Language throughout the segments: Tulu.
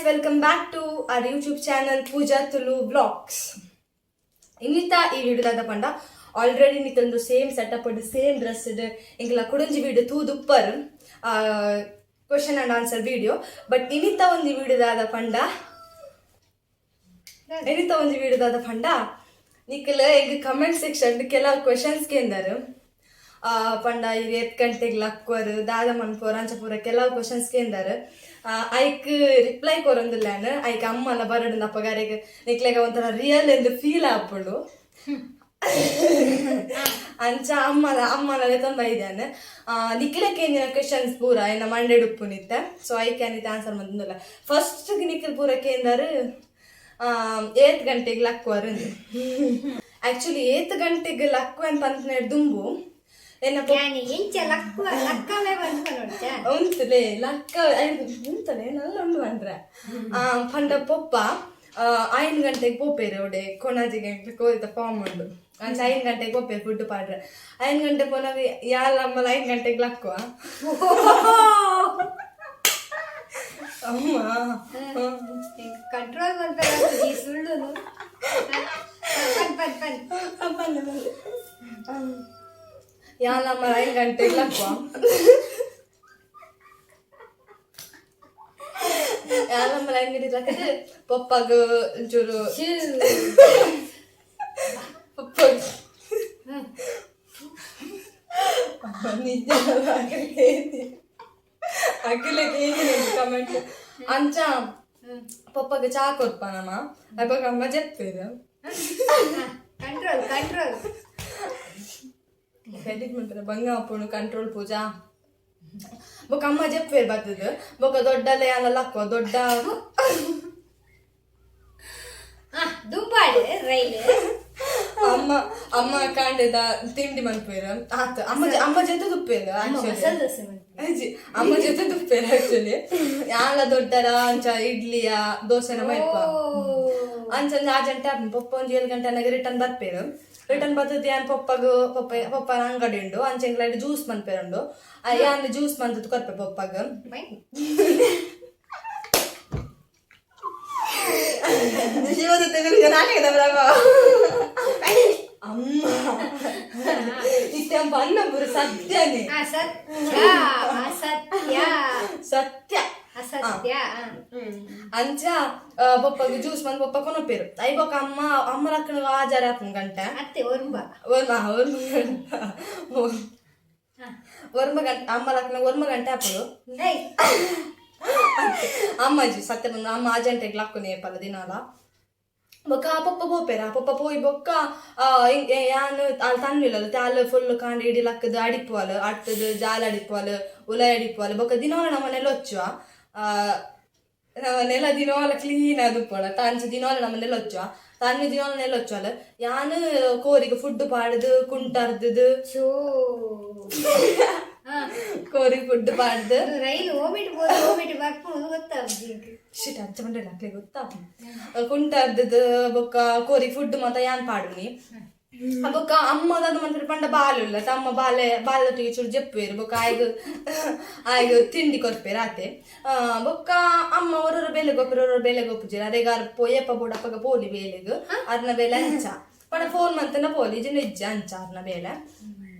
Welcome back to our YouTube channel Pooja Tulu vlogs. ಇನ್ನಿತ ಈ ವಿಡಿಯೋದಾದ ಪಂಡ ಆಲ್ರೆಡಿ ನಿತೊಂದು ಸೇಮ್ ಸೆಟಪ್ ಸೇಮ್ ಡ್ರೆಸ್ ಎಂಕಲ ಕುಡೊಂಜಿ ವಿಡಿಯೋ ತೂದುಪ್ಪರ್, question and answer video. But ಇನ್ನಿತ ಒಂದು ವಿಡಿಯೋದಾದ ಪಂಡ, ಇನ್ನಿತ ಒಂದು ವಿಡಿಯೋದಾದ ಪಂಡ, ನಿಕಲ್ ಎಂಕ್ ಕಮೆಂಟ್ ಸೆಕ್ಷನ್ ಕೆಲವು ಕ್ವೆಶನ್ಸ್ ಕೇಂದರು. ಪಂಡ ಇರ್ ಏತ್ ಗಂಟೆಗೆ ಲಕ್ವರ್, ದಾದ ಮನ್ಪೋರ್, ಅಂಚ ಪೂರ ಕೆಲವು ಕ್ವಶನ್ಸ್ ಕೇಂದಾರ್. ಐಕ್ ರಿಪ್ಲೈ ಕೊರೊಂದಿಲ್ಲಾನ. ಐಕ್ ಅಮ್ಮನ ಬರಡು ಅಪ್ಪಗಾರೆಗ್ ನಿಕ್ಲೆಗ ಒಂಥರ ರಿಯಲ್ ಎಂದು ಫೀಲ್ ಆಪುಂಡು. ಅಂಚ ಅಮ್ಮನ ಅಮ್ಮನ ತೊಂಬ ಇದ್ದಾನೆ. ನಿಖಿಲ ಕೇಂದಿನ ಕ್ವೆಶನ್ಸ್ ಪೂರ ಎನ್ನ ಮಂಡೆಡ್ ಉಪ್ಪುನಿತ್ತೆ. ಸೊ ಐಕ್ ಅನಿತ ಆನ್ಸರ್ ಮಂದಿಲ್ಲ. ಫಸ್ಟ್ ನಿಖಿಲ್ ಪೂರ ಕೇಂದಾರು, ಏತ್ ಗಂಟೆಗೆ ಲಕ್ವರ್. ಆಕ್ಚುಲಿ ಏತ್ ಗಂಟೆಗೆ ಲಕ್ವ ಅಂತ ದುಂಬು ಎನ್ನ ಯಾನಿ ಎಂಚ ಲಕ್ಕುವ ಲಕ್ಕವೇ ಬಂದು ನೋಡ್ಚ. ಉಂತುಲೆ, ಲಕ್ಕ ಉಂತಲೆ ನಲ್ಲ ಉಂಡು ಪಂಡ್ರೆ. ಪಂಡ ಪೊಪ್ಪ 5 ಗಂಟೆಗೆ ಪೋಪೇರು ಒಡೆ ಕೊಣಾಜಿಗೆ, ಕೋರಿತ ಫಾರ್ಮ್ ಉಂಡು. ಅಂಚ 5 ಗಂಟೆಗೆ ಪೋಪೇರು ಫುಡ್ ಪಾಡ್ರೆ. 5 ಗಂಟೆ ಪೋನಾಗ ಯಾಲ ಅಮ್ಮಲ 5 ಗಂಟೆಗೆ ಲಕ್ಕುವ ಅಮ್ಮ. ಕಂಟ್ರೋಲ್ ಮಾಡ್ಬೇಕು ಈ ಸುಳ್ಳುನು. ಪನ್ ಪನ್ ಪನ್. ಪಲ್ಲೆ ಪಲ್ಲೆ. ಯಾಲ ಅಮ್ಮ 5 ಗಂಟೆಗೆ ಲಕ್ಕುವ, ಯಾಲಮ್ಮ 5 ಗಂಟೆಗೆ ಲಕ್ಕದು. ಪಪ್ಪಾಗ ಒಂಚೂರು ಪಪ್ಪಾಗ ನಿಜ ಅಖಿಲಕ್ಕೆ ಕಮೆಂಟ್. ಅಂಚ ಪಪ್ಪಗೆ ಚಾ ಕೊರ್ಪನಮ್ಮ, ಅಪ್ಪಗ ಅಮ್ಮ ಜೆಪ್ಪೇರು. Control control. ಎಡಿಟ್ ಮಾಡ್ತಾರೆ, ಬಂಗ ಅಪ್ಪುಣು. ಕಂಟ್ರೋಲ್ ಪೂಜಾ. ಬೊಕ ಅಮ್ಮ ಜೆಪ್ಪೇರು ಬತ್ತದ. ಬೊಕ ದೊಡ್ಡಲೆ ಅಲ್ಲ ಲಕ್ಕೋ ದೊಡ್ಡ. ದುಂಬಾಡು ರೈಲ್. ಅಮ್ಮ ಅಮ್ಮ ಕಾಂಡೆದ ತಿಂಡಿ ಮನ್ಪೇರು ಆತ. ಅಮ್ಮ ಅಮ್ಮ ಜೊತೆ ತುಪ್ಪೇರು. ಮಸಾಲೆ ದೋಸೆ. ಅಜ್ಜಿ ಅಮ್ಮ ಜೊತೆ ತುಪ್ಪೇರು. ಆಕ್ಚುಲಿ ಯಾಲ ದೊಡ್ಡರ ಅಂಚ ಇಡ್ಲಿಯ ದೋಸೆನ ಮೈಪ. ಅಂಚ ಆ ಗಂಟೆ ಆಪುಂಡು. ಪೊಪ್ಪ ಒಂಜಿ 7 ಗಂಟೆ ಅನ್ನಾಗ ರಿಟರ್ನ್ ಬರ್ಪೇರು. ರಿಟರ್ನ್ ಬತ್ತದ ಯಾನ್ ಪೊಪ್ಪಗ್, ಪೊಪ್ಪ ಪೊಪ್ಪನ ಅಂಗಡಿ ಉಂಡು. ಅಂಚ ಎಂಕ್ಲ ಜ್ಯೂಸ್ ಮನ್ಪೇರುಂಡು. ಯಾನ್ ಜ್ಯೂಸ್ ಮಂತದ್ ಕೊರ್ಪೆ ಪೊಪ್ಪಗ್. ಅಮ್ಮ ಇತ್ತೆ ಪನ್ನ ಪೂರ ಸತ್ಯನೇ. ಅಸತ್ಯ ಅಸತ್ಯ. ಸತ್ಯ. ಅಸತ್ಯ. ಅಂಚ ಪೊಪ್ಪಗ್ ಜ್ಯೂಸ್ ಮಂದ್ ಪೊಪ್ಪ ಕೊನೊಪೇರು. I ಬೊಕ ಅಮ್ಮ ಅಮ್ಮ ಲಕ್ಕಣ ಆಜಾರ ಆಪುಂಡು ಗಂಟೆ. ಅತ್ತೆ ಒರ್ಂಬ. ಒರ್ಮ ಒರ್ಮ ಒರ್ಮ ಗಂಟೆ. ಅಮ್ಮ ಲಕ್ಕಣ ಒರ್ಮ ಗಂಟೆ ಆಪುಂಡು. ಅಮ್ಮಾಜಿ ಸತ್ಯ ಬಂದು ಅಮ್ಮ ಆಜಂಟೆಗೆ ಲಕ್ಕುನೆ ಪಲ್ಲ ದಿನಾಲ. ಬೊಕ್ಕ ಆ ಪೊಪ್ಪ ಪೋಪೇರ. ಆ ಪೊಪ್ಪ ಪೋಯಿ ಬೊಕ್ಕ ಯಾನ್ ಅಲ್ ತನ್ವಿಲ್ಲ ಅಲ್ ಫುಲ್ ಕಾಂಡ ಇಡಿ ಲಕ್ಕದ ಅಡಿಪುವಲ್, ಅಟ್ಟದ ಜಾಲ ಅಡಿಪುವಲ್, ಉಲೈ ಅಡಿಪುವಲ್. ಬೊಕ್ಕ ದಿನೋಲ ನಮ್ಮ ನೆಲ ಒಚ್ಚುವ. ನಮ್ಮ ನೆಲ ದಿನೋಲ ಕ್ಲೀನ್ ಆದುಪ್ಪೊಡ. ತಾಂಚ ದಿನೋಲ ನಮ್ಮ ನೆಲ ಒಚ್ಚುವ, ತನ್ವಿ ದಿನೋಲ ನೆಲ ಒಚ್ಚುವಲ್. ಯಾನ್ ಕೋರಿಗೆ ಫುಡ್ ಪಾಡ್ದು ಕುಂಟರ್ದದು. ಶೋ. ಕೋರಿಗೆ ಫುಡ್ ಪಾಡ್ದು. ರೈಲ್ ಓಮಿಟ್ ಬೋದು ಓಮಿಟ್ ಬರ್ಪುಂಡು ಗೊತ್ತಾಗ್ಬೇಕು. ಶಿಟ್, ಅಂಚ ಮಂಡಲ ಅಕ್ಲೆ ಗೊತ್ತಾ. ಕುಂಟರ್ದದು ಬೊಕ್ಕ ಕೋರಿ ಫುಡ್ ಮಾತ ಯಾನ್ ಪಾಡುನಿ. ಬೊಕ್ಕ ಅಮ್ಮದಾದ ಮನ್ಪುನ ಪಂಡ ಬಾಲೆ ಉಲ್ಲ. ತಮ್ಮ ಬಾಲೆ ಬಾಲೊಟ್ಟಿಗೆ ಚೂರು ಜೆಪ್ಪುವೆರ್. ಬೊಕ್ಕ ಆಯ್ಗ್ ಆಯ್ಗ್ ತಿಂಡಿ ಕೊರ್ಪೆರ್ ಆತೆ. ಬೊಕ್ಕ ಅಮ್ಮ ಒರೊರ ಬೇಲೆಗ್ ಪೋಪೆರ್, ಒರೊರ ಬೇಲೆಗ್ ಪೋಪುಜೆರ್. ಅರೆಗ್ ಆರ್ ಪೋಯಪ್ಪ ಬೋಡು ಅಪ್ಪಗ ಪೋಲಿ ಬೇಲೆಗ್. ಅರ್ನ ಬೇಲೆ ಅಂಚ ಪಂಡ ಫೋನ್ ಮಂತನ ಪೋಲಿ, ಇಜ್ಜಿಂಡ ಇಜ್ಜಿ. ಅಂಚ ಅರ್ನ ಬೇಲೆ.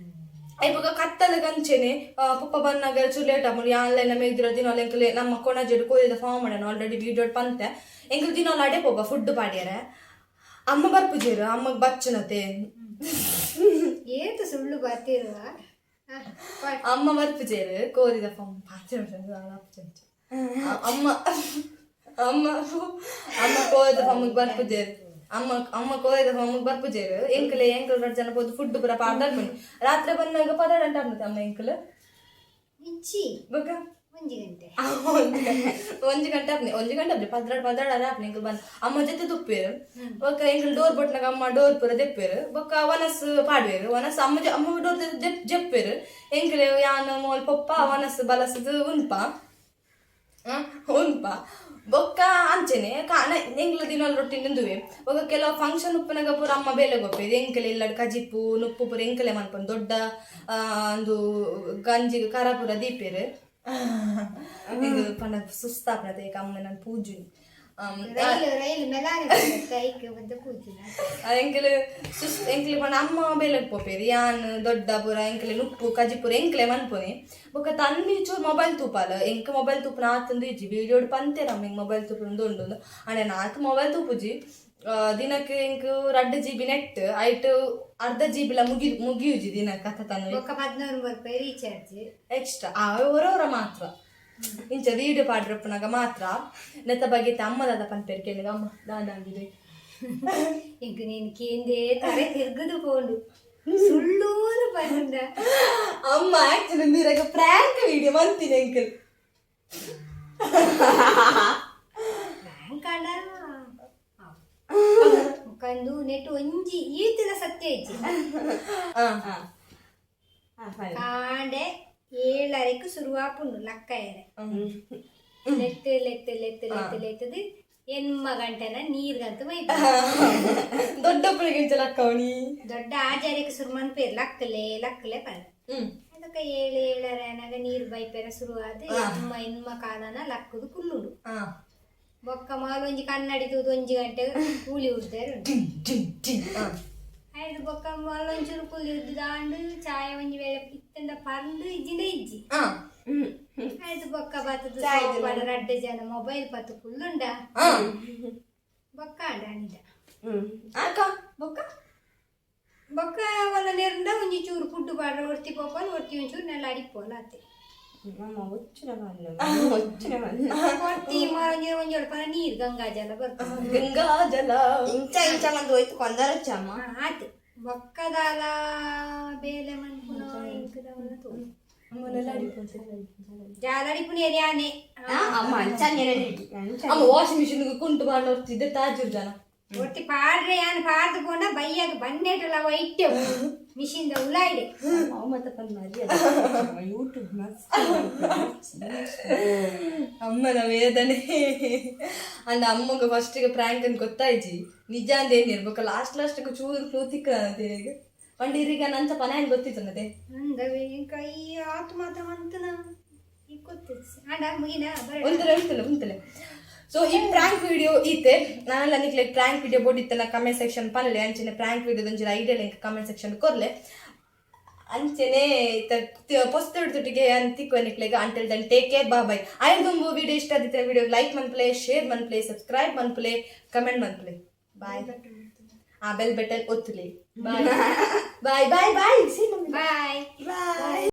ಐಬೊಕ ಕತ್ತಲೆಗ್ ಅಂಚೆನೆ. ಪೊಪ್ಪ ಬನ್ನಗ ಚೂರು ಲೇಟ್ ಆಪುಂಡು. ಯಾನ್ಲ ಮೆಗ್ದಿರ ದಿನೋಲ ಎಂಕುಲೆ ನಮ್ಮ ಕೊಣಾಜೆಡ್ ಕೋರಿದ ಫಾರ್ಮ್ ಉಂಡು. ಆಲ್ರೆಡಿ ವಿಡಿಯೋ ಪಂತೆ. ಎಂಕುಲು ದಿನೋಲ ಅಡೆ ಪೋಪ ಫುಡ್ ಪಾಡ್ಯರೆ. ಅಮ್ಮ ಬರ್ಪುಜೆರ್, ಅಮ್ಮಗ್ ಬಚ್ಚುನತೆ. ಏತು ಸುಳ್ಳು ಬರ್ತಿರುವ. ಅಮ್ಮ ಬರ್ಪುಜೆರ್ ಕೋರಿದ ಫಾರ್ಮ್ ಪಾತ್ರ. ಅಮ್ಮ ಅಮ್ಮ ಅಮ್ಮ ಕೋರಿದ ಫಾರ್ಮಿಗೆ ಬರ್ಪುಜೆರ್. ಅಮ್ಮ ಅಮ್ಮ ಕೋರಿದ ಫಾರ್ಮಿಗೆ ಬರ್ಪುಜೆರ್. ಎಂಕುಲೆ ಎಂಕುಲು ರಡ್ಡ್ ಜನ ಪೋದು ಫುಡ್ ಪೂರ ಪಾಡ್ದು ರಾತ್ರಿ ಬಂದಾಗ 12 ಗಂಟೆ ಆಪುಂಡು ಅಮ್ಮ ಎಂಕುಲು. ಇಜ್ಜಿ. ಬೊಕ 1 ಗಂಟೆ. 1 ಗಂಟೆ ಆಪ್ನೆ, 1 ಗಂಟೆ ಆಪ್ನೆ, 12 12 ಆಪ್ನೆ ಎಂಕುಲು ಬಂದ್. ಅಮ್ಮ ಜೊತೆ ತುಪ್ಪೇರು. ಬೊಕ್ಕ ಎಂಕುಲು ಡೋರ್ ಬೊಟ್ನಾಗ ಅಮ್ಮ ಡೋರ್ ಪೂರ ದೆಪ್ಪೇರು. ಬೊಕ್ಕ ವನಸ್ ಪಾಡ್ವೇರು. ವನಸ್ ಅಮ್ಮ ಅಮ್ಮ ಡೋರ್ ಜೆಪ್ಪೇರು. ಎಂಕುಲು ಯಾನ್ ಮೋಲ್ ಪೊಪ್ಪ ವನಸ್ ಬಲಸದು ಉನ್ಪ ಉನ್ಪ. ಬೊಕ್ಕ ಅಂಚೆನೆ ಕಾನ ಎಂಕ್ಲ ದಿನೋಲ ರೊಟ್ಟಿ ನಿಂದುವೆ. ಬೊಕ್ಕ ಕೆಲವು ಫಂಕ್ಷನ್ ಉಪ್ಪುನಗ ಪೂರ ಅಮ್ಮ ಬೇಲೆ ಗೊಪ್ಪೇರು. ಎಂಕಲೆ ಇಲ್ಲಡ್ ಕಜಿಪು ನುಪ್ಪು ಪೂರ ಎಂಕಲೆ ಮನ್ಪುನು. ದೊಡ್ಡ ಒಂದು ಗಂಜಿಗ್ ಕರ ಪೂರ ದೀಪೇರು. ಇದು ಪಂಡ ಸುಸ್ತಾಪುನತೆ ಏಕ ಅಮ್ಮ ನಾನು ಪೂಜುನಿ. ರೈಲು ರೈಲು ಮೆಲಾನೆ ಐಕ್ ಬದ್ದ ಪೂಜಿನ. ಎಂಕಲ್ ಸುಸ್ ಎಂಕ್ಲೆ ಪಂಡ ಅಮ್ಮ ಬೇಲೆಗ್ ಪೋಪೆರ್, ಯಾನ್ ದೊಡ್ಡ ಪೂರ ಎಂಕ್ಲೆ ನುಪ್ಪು ಕಜಿಪುರ ಎಂಕ್ಲೆ ಮನ್ಪುನಿ. ಬೊಕ್ಕ ತನ್ವಿ ಚೂರು ಮೊಬೈಲ್ ತೂಪಾಲ. ಎಂಕ್ ಮೊಬೈಲ್ ತೂಪುನ ಆತಂದು ಇಜ್ಜಿ. ವಿಡಿಯೋಡ್ ಪಂತೇರ್ ಅಮ್ಮ ಎಂಕ್ ಮೊಬೈಲ್ ತೂಪುನ ಉಂಡು. ಅಂಡ ನಾತ್ ಮೊಬೈಲ್ ತೂಪುಜಿ. ದಿನಕ್ಕೆ ಎಂಕ್ 2 ಜಿಬಿ ನೆಟ್, ಐಟ್ ಅರ್ಧ ಜಿಬಿಲ ಮುಗಿಯುಜಿ ದಿನಕ್ಕೆ ಅಥ ತನ್ವಿ. ಬೊಕ್ಕ 11 ರೂಪಾಯಿ ರೀಚಾರ್ಜ್. ಎಕ್ಸ್ಟ್ರಾ ಆ ಒರ ಒರ ಮಾತ್ರ ಇಂಚ ವೀಡಿಯೋ ಪಾಡ್ರಪ್ಪನಾಗ ಮಾತ್ರ. ನೆತ್ತ ಬಗ್ಗೆ ಅಮ್ಮ ದಾದ ಪನ್ಪೇರು ಕೇಳಿದ. ಅಮ್ಮ ದಾದಾಗಿದೆ? ಇಂಕ್ ನೀನ್ ಕೇಂದೇ ತರೆ ತಿರ್ಗುದು ಪೋಂಡು, ಸುಳ್ಳೂರು ಬಂದ. ಅಮ್ಮ, ಆಕ್ಚುಲಿ ನೀರಾಗ ಪ್ರಾಂಕ್ ವಿಡಿಯೋ ಮಂತೀನಿ ಅಂಕಲ್. ಬ್ಯಾಂಕ್ ಅಂಡ ಮುಖಂದು ನೆಟ್ ಒಂಜಿ ಈತಿನ ಸತ್ಯ ಇಜ್ಜಿ. ಕಾಂಡೆ 7:30ಕ್ಕೆ ಶುರುವಾಪುಂಡು ಲಕ್ಕಯರೆ. ಲೆತ್ತು ಲೆತ್ತು ಲೆತ್ತು ಲೆತ್ತು ಲೆತ್ತದು 8 ಗಂಟೆನ ನೀರ್ಗಂತ ಮೈ. ದೊಡ್ಡ ಇಂಚ ಲಕ್ಕವಣಿ. ದೊಡ್ಡ ಆಚಾರ್ಯಕ್ಕೆ ಶುರು ಮನ್ಪೇರು ಲಕ್ಕಲೆ ಲಕ್ಕಲೆ ಪರ. ಅದಕ್ಕೆ 7 7:30 ಅನಾಗ ನೀರು ಬೈಪೆರ ಶುರು ಆದ್ ಎಮ್ಮ ಎನ್ಮ ಕಾಲನ ಲಕ್ಕದು ಕುಲ್ಲುಂಡು. ಬೊಕ್ಕ ಮಾಲ್ ಒಂಜಿ ಕನ್ನಡಿ ತೂದು 1 ಗಂಟೆ ಕೂಲಿ ಉದ್ದಾರು ಉಂಟು. Tin tin tin. ಐದು ಬೊಕ್ಕ ಮಾಲ್ ಒಂಚೂರು ಕೂಲಿ ಉದ್ದು ದಾಂಡು ಚಾಯ ಒಂಜಿ ವೇಳೆ ಇತ್ತಂದ ಪಂದು ಇಜ್ಜಿಂದ ಇಜ್ಜಿ. ಐದು ಬೊಕ್ಕ ಬತ್ತದು ಸೋಪಾಡ ರಡ್ಡೆ ಜನ ಮೊಬೈಲ್ ಪತ್ತು ಕುಲ್ಲುಂಡ. ಬೊಕ್ಕ ಅಂಡ ಅನಿದ. ಅಕ್ಕ, ಬೊಕ್ಕ? ಬೊಕ್ಕ ಒಲ್ಲ ನೆರಂಡ ಒಂಜಿ ಚೂರು ಫುಡ್ ಪಾಡ್ರ ಒರ್ತಿ ಪೋಪಲ್, ಒರ್ತಿ ಒಂಚೂರು ನೆಲ ಅಡಿಪೋಲ ಅತ್ತೆ. ಒರ್ತಿ ಮಾರೊಂಜಿ ಒಂಜಿ ಒಳಪನ ನೀರು ಗಂಗಾ ಜಲ ಬರ್ತದೆ. ಗಂಗಾ ಜಲ. ಇಂಚ ಇಂಚ ಮಂದು ಹೋಯ್ತು ಕೊಂದರಚ್ಚಮ್ಮ. ಆತು ಬೊಕ್ಕದಾಲ ಬೇಲೆ ಮನ್ಪುನ ಇಂಕದವಲ್ಲ ತೋ. ಅಮ್ಮನೆಲ್ಲ ಅಡಿಪೋತೆ. ಜಾಲಡಿಪುನ ಯಾನೆ. ಅಮ್ಮ, ಅಂಚ ಅಂಚ. ಅಮ್ಮ, ವಾಷಿಂಗ್ ಮಿಷಿನ್ ಕುಂಟು ಬಾಂಡ್ ಹೊರ್ತಿದ್ದೆ ತಾಜೂರ್ ಜನ. ಒಟ್ಟಿ ಪಾಡ್ರೆ ಯಾನ್ ಪಾಡ್ದು ಪೋಂಡ ಬಯ್ಯಾಗ ಬನ್ನೇಟಲ ವೈಟ್ಯ ಮಿಷಿನ್ ದ ಉಲಾಯ್ಡೆ. ಮತ್ತೆ ಯೂಟ್ಯೂಬ್ ಮಸ್ತ್. ಅಮ್ಮನ ವೇದನೆ ಅಂಡ್ ಅಮ್ಮಗ ಫಸ್ಟಿಗೆ ಪ್ರಾಂಕ್ ಅಂತ ಗೊತ್ತಾಯ್ಜಿ, ನಿಜ ಅಂದ ಏನ್ ಇರ್ಬೇಕು. ಲಾಸ್ಟ್ ಲಾಸ್ಟ್ ಚೂರು ಕ್ಲೂ ತಿಕ್ಕ ಪಂಡ ಇರೀಗ ನಂಚ ಪನ ಹೆಂಗ್ ಗೊತ್ತಿತ್ತು ಅನ್ನದೆ. ಅಂದವೆ ಇಂಕ ಈ ಆತು ಮಾತ್ರ ಮಂತನ ಈ ಗೊತ್ತಿತ್ತು ಅಂಡ ಮುಗಿನ ಬರ. ಒಂದಲೆ ಉಂಟಲೆ ಉಂಟಲೆ. ಸೊ ಈ ಪ್ರಾಂಕ್ ವಿಡಿಯೋ ಈತೆ. ನಾನೆಲ್ಲ ನಿಕ್ಲೆ ಪ್ರಾಂಕ್ ವಿಡಿಯೋ ಬೋಡಿತ್ತಲ್ಲ, ಕಮೆಂಟ್ ಸೆಕ್ಷನ್ ಪನ್ಲೆ. ಅಂಚನೆ ಪ್ರಾಂಕ್ ವಿಡಿಯೋ ಒಂಜಿ ಐಡಿಯಾ ಲಿಂಕ್ ಕಮೆಂಟ್ ಸೆಕ್ಷನ್ ಕೊರ್ಲೆ. ಅಂಚನೆ ಪೊಸ್ತೊಟ್ಟಿಗೆ ಅಂತಿಕ್ವ ನಿಕ್ಲೆಗ. Until then, take care, bye bye. ಐದು ವಿಡಿಯೋ ಇಷ್ಟ ಆದಿತ್ತೆ ವಿಡಿಯೋ ಲೈಕ್ ಮನ್ಪ್ಲೆ, ಶೇರ್ ಮನ್ಪ್ಲೆ, ಸಬ್ಸ್ಕ್ರೈಬ್ ಮನ್ಪ್ಲೆ, ಕಮೆಂಟ್ ಮನ್ಪ್ಲೆ. ಬಾಯ್. ಆ ಬೆಲ್ ಬಟನ್ ಒತ್ತುಲೆ. Bye bye bye bye. Bye. Boy.